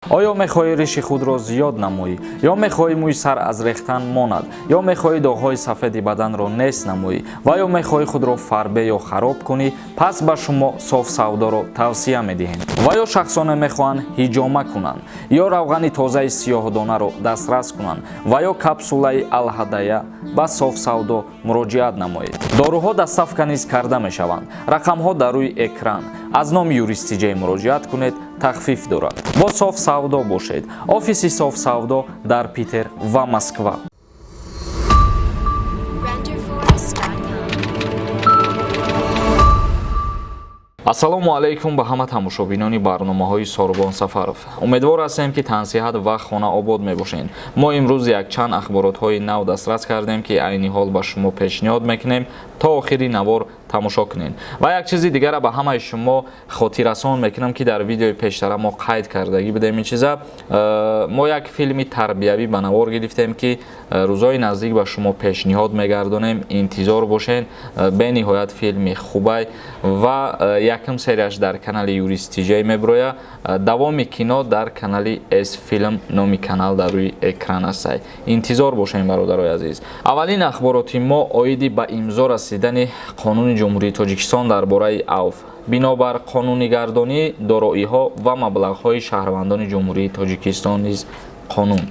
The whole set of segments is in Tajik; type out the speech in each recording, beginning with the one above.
Оё мехоҳӣ риши худро зиёд намоӣ, ё мехоҳӣ мӯи сар аз рехтан монад, ё мехоҳӣ доғҳои сафеди баданро нест намоӣ ва ё мехоҳӣ худро фарбе ё хароб кунӣ, пас ба шумо Соф Савдоро тавсия медиҳем. Ва ё шахсоне мехоҳанд ҳиҷома кунанд, ё равғани тозаи сиёҳдонаро дастрас кунанд ва ё капсулаи Алҳадая, ба Соф Савдо муроҷиат намоед. Доруҳо доставка низ карда мешаванд. Рақамҳо дар рӯи экран. Аз номи Юрист Тиҷей муроҷиат кунед, тахфиф дорад. Бо Соф Савдо бошед. Офиси Соф Савдо дар Питер ва Москва. Renderforest.com. Ассалому алайкум ба ҳама тамошобинони барномаҳои Сорбон Сафаров. Умедвор ҳастем, ки тансиҳат ва хонаобод мебошед. Мо имрӯз якчанд ахборотҳои нав дастрас кардем, ки айни ҳол ба шумо пешниҳод мекунем. То охири навор тамошо кунед. Ва як чизи дигара ба ҳамаи шумо хотиррасон мекунам, ки дар видеои пештара мо қайд кардагӣ будем ин чиза. Мо як филми тарбиявӣ ба навор гирифтем, ки рӯзҳои наздик ба шумо пешниҳод мегардонем. Интизор бошед. Бениҳоят филми хубай ва якум серияш дар канали Юрист Тиҷей мебирояд. Давоми кино дар канали С Филм, номи канал дар рӯи экран астай. Интизор бошем, бародарои азиз. Аввалин ахбороти мо оиди ба имзо расидани қонуни Ҷумҳурии Тоҷикистон дар бораи авф бинобар қонунигардонии дороиҳо ва маблағҳои шаҳрвандони Ҷумҳурии Тоҷикистон низ қонун.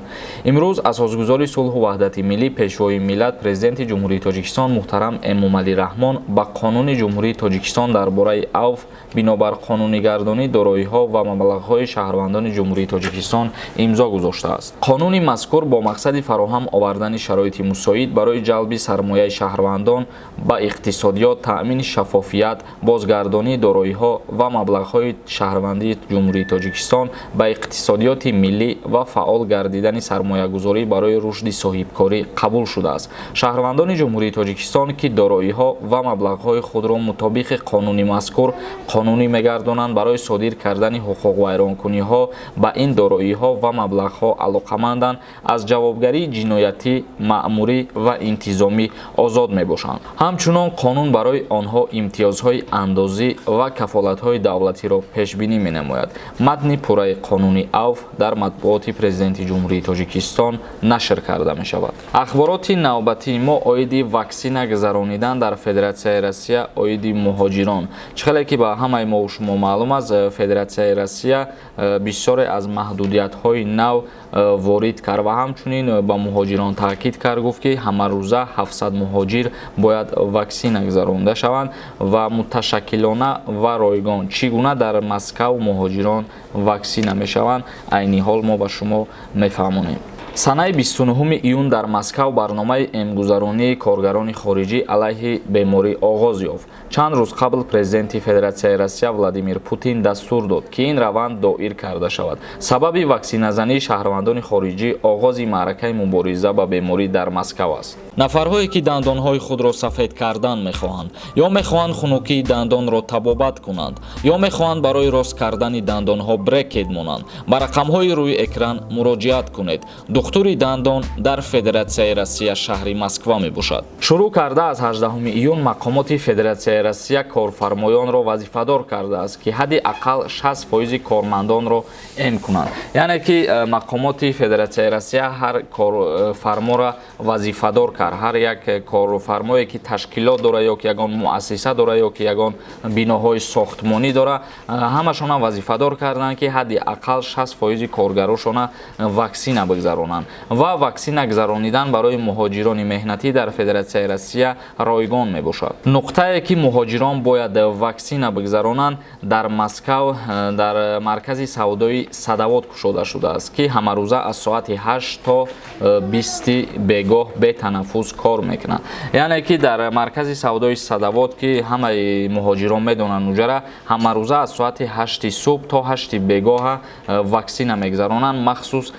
Имрӯз асосгузори сулҳу ваҳдати миллӣ, Пешвои миллат, Президенти Ҷумҳурии Тоҷикистон муҳтарам Эмомалӣ Раҳмон ба Қонуни Ҷумҳурии Тоҷикистон дар бораи авф бинобар қонунигардонии дороиҳо ва маблағҳои шаҳрвандони Ҷумҳурии Тоҷикистон имзо гузоштааст. Қонуни мазкур бо мақсади фароҳам овардани шароити мусоид барои ҷалби сармояи шаҳрвандон ба иқтисодиёт, таъмини шаффофият, бозгардонии дороиҳо ва маблағҳои шаҳрвандии Ҷумҳурии Тоҷикистон ба иқтисодиёти миллӣ ва фаъол гардидани сармоягузорӣ барои рушди соҳибкорӣ қабул шудааст. Шаҳрвандони Ҷумҳурии Тоҷикистон, ки дороиҳо ва маблағҳои худро мутобиқи қонуни мазкур қонунӣ мегардонанд, барои содир кардани ҳуқуқвайронкуниҳо ба ин дороиҳо ва маблағҳо алоқаманданд, аз ҷавобгарии ҷиноятӣ, маъмурӣ ва интизомӣ озод мебошанд. Ҳамчунон қонун барои онҳо имтиёзҳои андозӣ ва кафолатҳои давлатиро пешбинӣ менамояд. Матни пурраи қонуни авф дар матбуоти Президенти Ҷумҳурии Тоҷикистон нашр карда мешавад. Ахбороти навбатии мо оиди ваксина гузаронидан дар Федератсияи Россия, оиди муҳоҷирон. Чӣ хеле ки ба ҳамаи мо шумо маълум аст, Федератсияи Россия бисёре аз маҳдудиятҳои нав ворид кард ва ҳамчунин ба муҳоҷирон таъкид кард, гуфт, ки ҳамарӯза 700 муҳоҷир бояд ваксина гузаронида шаванд ва муташаккилона ва ройгон. Чӣ гуна дар Москав муҳоҷирон ваксина мешаванд, айни ҳол мо ба шумо мефаҳмонем. Санаи 29 июн дар Москав барномаи эмгузаронии коргарони хориҷӣ алайҳи беморӣ оғоз ёфт. Чанд рӯз қабл Президенти Федератсияи Россия Владимир Путин дастур дод, ки ин раванд доир карда шавад. Сабаби ваксиназании шаҳрвандони хориҷӣ оғози маъракаи мубориза ба беморӣ дар Москав аст. Нафарҳое, ки дандонҳои худро сафед кардан мехоҳанд, ё мехоҳанд хунукии дандонро табобат кунанд, ё мехоҳанд барои рост кардани дандонҳо брекет монанд, ба рақамҳои рӯи экран муроҷиат кунед. Духтури дандон дар Федератсияи Россия, шаҳри Москва мебошад. Шурӯъ карда аз 18 июн мақомоти Федератсияи Россия корфармоёнро вазифадор кардааст, ки ҳадди ақал 60 фоизи кормандонро эм кунанд. Яъне ки мақомоти Федератсияи Россия ҳар корфарморо вазифадор кард, ҳар як корфармое, ки ташкилот дора ё ки ягон муассиса дора, ё ки ягон биноҳои сохтмонӣ дора, ҳамашона вазифадор карданд, ки ҳадди ақал 60 фоизи коргарошона ваксина бигзаронанд. Ва ваксина гузаронидан барои муҳоҷирони меҳнатӣ дар Федератсияи Россия ройгон мебошад. Нуқтае, ки муҳоҷирон бояд ваксина бигзаронанд, дар Москав дар маркази савдои Садовод кушода шудааст, ки ҳамарӯза аз соати 8 то 20 бегоҳ бетанаффус кор мекунад. Яъне ки дар маркази савдои Садовод, ки ҳамаи муҳоҷирон медонанд уҷара, ҳамарӯза аз соати 8 субҳ то 8 бегоҳа ваксина мегузаронанд. Махсус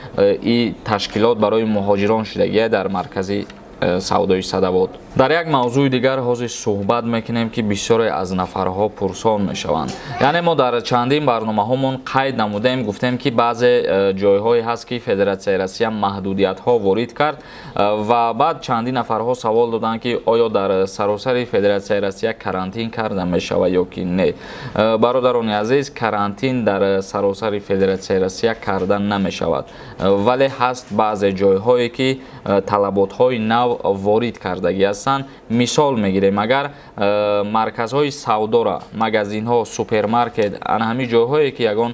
и ташкилот барои муҳоҷирон шудагия дар маркази савдои Садовод. Дар як мавзӯи дигар ҳозир суҳбат мекунем, ки бисёре аз нафарҳо пурсон мешаванд. Яъне мо дар чандин барномаҳомон қайд намудем, гуфтем, ки баъзе ҷойҳое ҳаст, ки Федератсияи Россия маҳдудиятҳо ворид кард, ва баъд чандин нафарҳо савол доданд, ки оё дар саросари Федератсияи Россия карантин карда мешавад ё ки не. Бародарони азиз, карантин дар саросари Федератсияи Россия карда намешавад, вале ҳаст баъзе ҷойҳое, ки талаботҳои нав ворид кардагӣ ҳастанд. Мисол мегирем, агар марказҳои савдора, магазинҳо, супермаркет, ана ҳамин ҷойҳое, ки ягон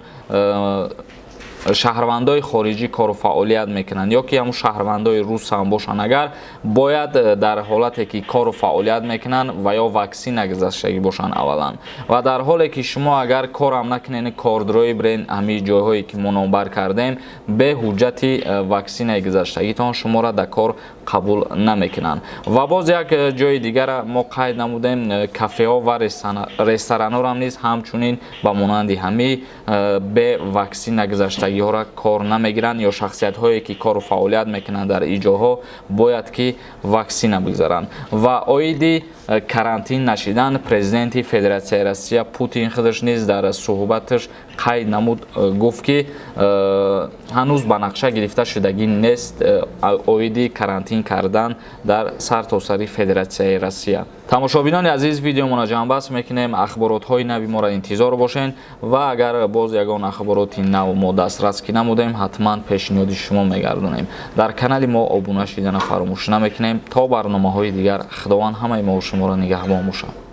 шаҳрвандои хориҷӣ кору фаъолият мекунанд ё ки ҳамун шаҳрвандои рус ҳам бошанд, агар бояд дар ҳолате ки кору фаъолият мекунанд ва ё ваксина гузаштагӣ бошанд аввалан. Ва дар ҳоле ки шумо агар корам накунед, кордрои бирен, ҳамин ҷойҳое ки мо номбар кардем, бе ҳуҷҷати ваксинаи гузаштагитон шуморо дар кор қабул намекунанд. Ва боз як ҷои дигара мо қайд намудем, кафеҳо ва ресторанҳоро низ ҳамчунин ба монанди ҳамин бе ваксина гузаштагиҳоро кор намегиранд, ё шахсиятҳое ки кору фаъолият мекунанд дар ин ҷойҳо бояд ки ваксина бигзаранд. Ва оиди карантин нашидан президенти Федератсияи Россия Путин худаш низ дар суҳбаташ қайд намуд, гуфт, ки ҳанӯз ба нақша гирифта шудагӣ нест оиди карантин кардан дар сартосари Федератсияи Россия. Тамошобинони азиз, видеомонро ҷамъбаст мекунем. Ахборотҳои нави моро интизор бошед ва агар боз ягон ахбороти нав мо дастрас ки намудем, ҳатман пешниҳоди шумо мегардонем. Дар канали мо обуна шидана фаромӯш намекунем. То барномаҳои дигар, Худованд ҳамаи мо шуморо нигаҳбон бошад.